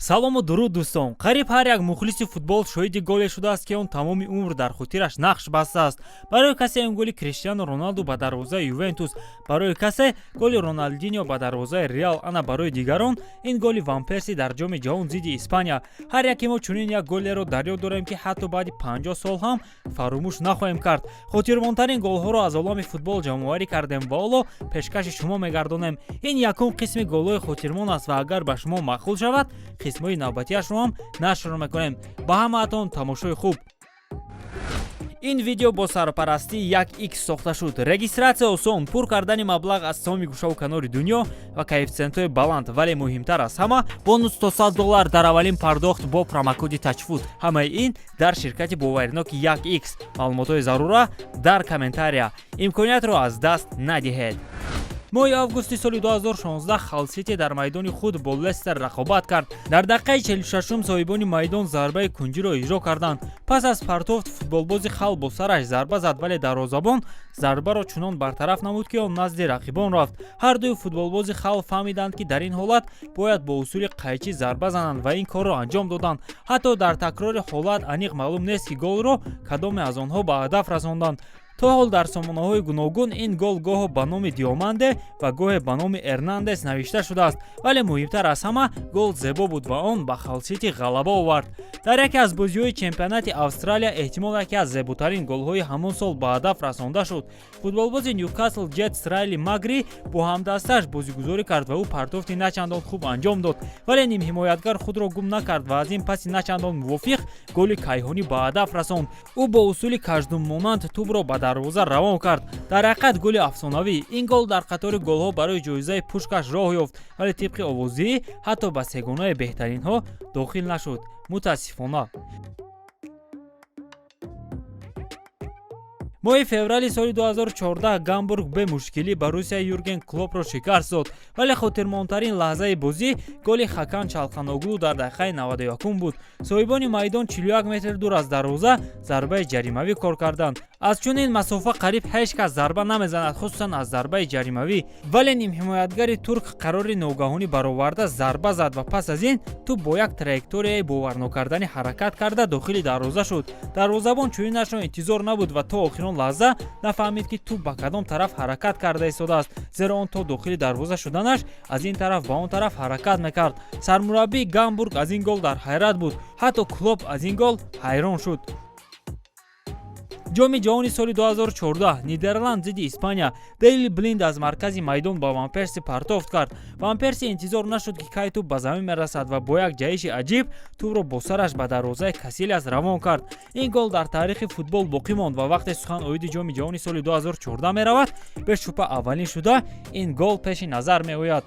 Салому дуруд, дӯстон! Қариб ҳар як мухлиси футбол шоҳиди голе шудааст, ки он тамоми умр дар хотираш нақш бастааст. Барои касе ин голи Криштиану Роналду ба дарвозаи Ювентус, барои касе голи Роналдинио ба дарвозаи Реал, ана барои дигарон ин голи Ван Перси дар Ҷоми ҷаҳон зидди Испания. Ҳар яке мо чунин як голеро дар ёд дорем, ки ҳатто баъди 50 сол ҳам фаромӯш нахоҳем кард. Хотирмонтарин голҳоро аз олами футбол ҷамъоварӣ кардем ва ҳоло пешкаши шумо мегардонем. Ин якум қисми голҳои хотирмон аст ва агар ба шумо маъқул шавад, қисмҳои навбатиашро ҳам нашр мекунем. Ба ҳамаатон тамошои хуб! Ин видео бо сарпарастии 1x сохта шуд. Регистрация осон, пур кардани маблағ аз тамоми гӯшаву канори дунё ва коэффитсиентҳои баланд, вале муҳимтар аз ҳама, бонус то 100 доллар дар аввалин пардохт бо промокоди Тачфуд. Ҳамаи ин дар ширкати боваринок 1x. Маълумотҳои зарура дар комментария. Имкониятро аз даст надиҳед. Моҳи августи соли 2016 Халл Сити дар майдони худ бо Лестер рақобат кард. Дар дақиқаи 46 соҳибони майдон зарбаи кунҷиро иҷро карданд. Пас аз партофт футболбози Халл бо сараш зарба зад, вале дарвозабон зарбаро чунон бартараф намуд, ки он назди рақибон рафт. Ҳардуи футболбози Халл фаҳмиданд, ки дар ин ҳолат бояд бо усули қайчӣ зарба зананд ва ин корро анҷом доданд. Ҳатто дар такрори ҳолат аниқ маълум нест, ки голро кадоме аз онҳо ба ҳадаф расонданд. То ҳол дар сомонаҳои гуногун ин гол гоҳо ба номи Диоманде ва гоҳе ба номи Эрнандес навишта шудааст, вале муҳимтар аз ҳама, гол зебо буд ва он ба Халл Сити ғалаба овард. Дар яке аз бозиҳои чемпионати Австралия эҳтимол яке аз зеботарин голҳои ҳамон сол ба ҳадаф расонда шуд. Футболбози Ньюкасл Ҷетс Райли Магри бо ҳамдастааш бозигузорӣ кард ва ӯ партофти начандон хуб анҷом дод, вале нимҳимоятгар худро гум накард ва аз ин паси начандон мувофиқ голи кайҳонӣ ба ҳадаф расонд. Ӯ бо усули каждуммонанд тӯбро ба дарвоза равон кард. Дар ҳақиқат, голи афсонавӣ. Ин гол дар қатори голҳо барои ҷоизаи Пушкаш роҳ ёфт, вале тибқи овоздиҳӣ ҳатто ба сегонаи беҳтаринҳо дохил нашуд, мутаассифона. Моҳи феврали соли 2014 Гамбург бемушкилӣ Боруссияи Юрген Клопро шикаст дод, вале хотирмонтарин лаҳзаи бозӣ голи Хакан Чалханоглу дар дақиқаи 91 буд. Соҳибони майдон 41 метр дур аз дарвоза зарбаи ҷаримавӣ кор карданд. Аз чунин масофа қариб ҳеҷ кас зарба намезанад, хусусан аз зарбаи ҷаримавӣ, вале нимҳимоятгари турк қарори ногаҳонӣ бароварда зарба зад ва пас аз ин тӯб бо як траекторияи боварнокарданӣ ҳаракат карда дохили дарвоза шуд. Дарвозабон чунинашро интизор набуд ва то охирон лаҳза нафаҳмид, ки тӯб ба кадом тараф ҳаракат карда истодааст, зеро он то дохили дарвоза шуданаш аз ин тараф ба он тараф ҳаракат мекард. Сармураббии Гамбург аз ин гол дар ҳайрат буд. Ҳатто Клоп аз ин гол ҳайрон шуд. Ҷоми ҷаҳони соли 2014, Нидерланд зидди Испания. Дейли Блинд аз маркази майдон ба Ван Перси партофт кард. Ван Перси интизор нашуд, ки кай тӯб ба замин мерасад, ва бо як ҷаҳиши аҷиб тӯбро бо сараш ба дарвозаи Касилиас равон кард. Ин гол дар таърихи футбол боқӣ монд ва вақте сухан оиди Ҷоми ҷаҳони соли 2014 меравад, бешубҳа аввалин шуда ин гол пеши назар меояд.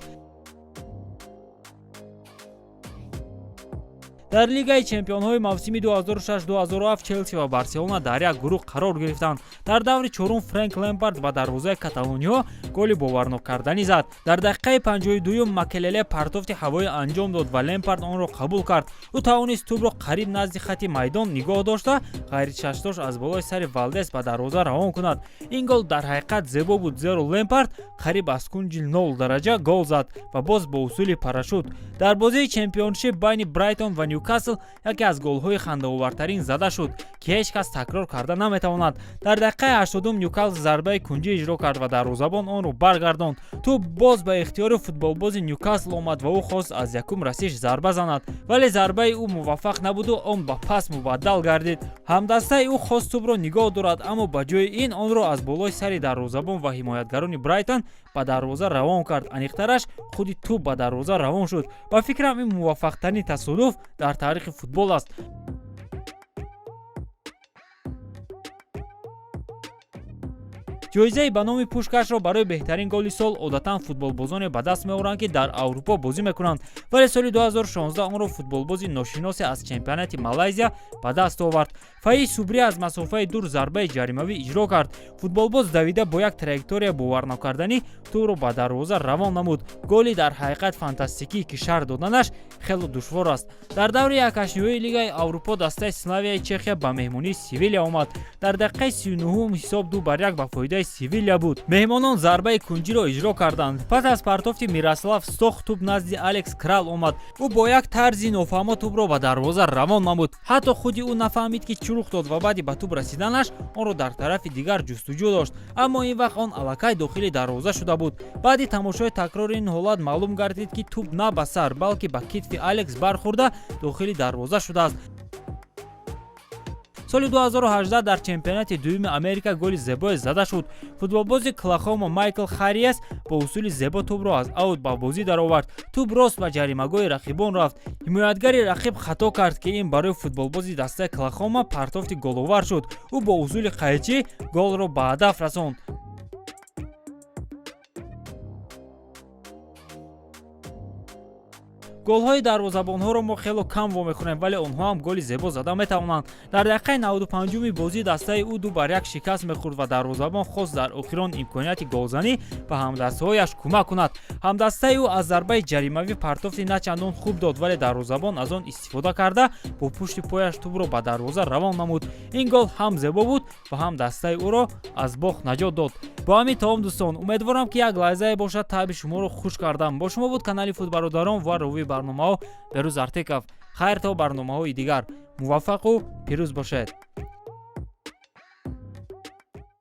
Дар Лигаи чемпионҳои мавсими 2006-2007 Челси ва Барселона дар як гурӯҳ қарор гирифтанд. Дар даври чорум Френк Лемпард ба дарвозаи каталониҳо голи боварнокарданӣ зад. Дар дақиқаи 52 Макелеле партофти ҳавоӣ анҷом дод ва Лемпард онро қабул кард. Ӯ тавонист тӯбро қариб назди хати майдон нигоҳ дошта, ғайричашмдошт аз болои сари Валдес ба дарвоза равон кунад. Ин гол дар ҳақиқат зебо буд, зеро Лемпард қариб аз кунҷи 0 дараҷа гол зад ва боз бо усули парашют. Дар бозии чемпионшип байни Брайтон ва Ньюкасл яке аз голҳои хандаовартарин зада шуд, ки ҳеҷ кас такрор карда наметавонад. Дар дақиқаи 80 Ньюкасл зарбаи кунҷӣ иҷро кард ва дарвозабон онро баргардонд. Тӯб боз ба ихтиёри футболбози Ньюкасл омад ва ӯ хост аз якум расиш зарба занад, вале зарбаи ӯ муваффақ набуду он ба пас мубаддал гардид. Ҳамдастаи ӯ хост тӯбро нигоҳ дорад, аммо ба ҷои ин онро аз болои сари дарвозабон ва ҳимоятгарони Брайтон ба дарвоза равон кард. Аниқтараш, худи тӯб ба дарвоза равон шуд. Ба фикрам, ин муваффақтарин тасодуф дар таърихи футбол аст. Ҷоизаи ба номи Пушкашро барои беҳтарин голи сол одатан футболбозоне ба даст меоранд, ки дар Аврупо бозӣ мекунанд, вале соли 2016 онро футболбози ношиносе аз чемпионати Малайзия ба даст овард. Фаиз Субри аз масофаи дур зарбаи ҷаримавӣ иҷро кард. Футболбоз давида бо як траектория боварнокарданӣ тӯбро ба дарвоза равон намуд. Голи дар ҳақиқат фантастикӣ, ки шарҳ доданаш хело душвор аст. Дар даври якҳаштниҳоии Лигаи Аврупо дастаи Славияи Чехия ба меҳмонии Севиля омад. Дар дақиқаи 39 ҳисоб 2-1 ба фоидаи дастаи Севиля буд. Меҳмонон зарбаи кунҷиро иҷро карданд. Пас аз партофти Мирослав Стох тӯб назди Алекс Крал омад. Ӯ бо як тарзи нофаҳмо тӯбро ба дарвоза равон намуд. Ҳатто худи ӯ нафаҳмид, ки чӣ рух дод, ва баъди ба тӯб расиданаш онро дар тарафи дигар ҷустуҷӯ дошт, аммо ин вақт он аллакай дохили дарвоза шуда буд. Баъди тамошои такрори ин ҳолат маълум гардид, ки тӯб на ба сар, балки ба китфи Алекс бархӯрда, дохили дарвоза шудааст. Соли 2018 дар чемпионати дуюми Америка голи зебое зада шуд. Футболбози Клахома Майкл Хариас бо усули зебо тӯбро аз аут ба бозӣ даровард. Тӯб рост ба ҷаримагоҳи рақибон рафт. Ҳимоятгари рақиб хато кард, ки ин барои футболбози дастаи Клахома партофти головар шуд. Ӯ бо усули қайчӣ голро ба ҳадаф расонд. Голҳои дарвозабонҳоро мо хело кам вомехӯрем, вале онҳо ҳам голи зебо зада метавонанд. Дар дақиқаи 95-уми бозӣ дастаи ӯ 2-1 шикаст мехӯрд ва дарвозабон хост дар охирон имконияти голзанӣ ба ҳамдастаҳояш кӯмак кунад. Ҳамдастаи ӯ аз зарбаи ҷаримавӣ партофти начандон хуб дод, вале дарвозабон аз он истифода карда, бо пушти пояш тӯбро ба дарвоза равон намуд. Ин гол ҳам зебо буд ва ҳам дастаи ӯро аз бохт наҷот дод. Бо ҳамин тамом, дӯстон. Умедворам, ки як лаҳзае бошад, таъби шуморо хуш кардам. Бо шумо буд канали Футбародарон ва ровии барномаҳо Берӯз Артеков. Хайр, то барномаҳои дигар, муваффақу пирӯз бошед.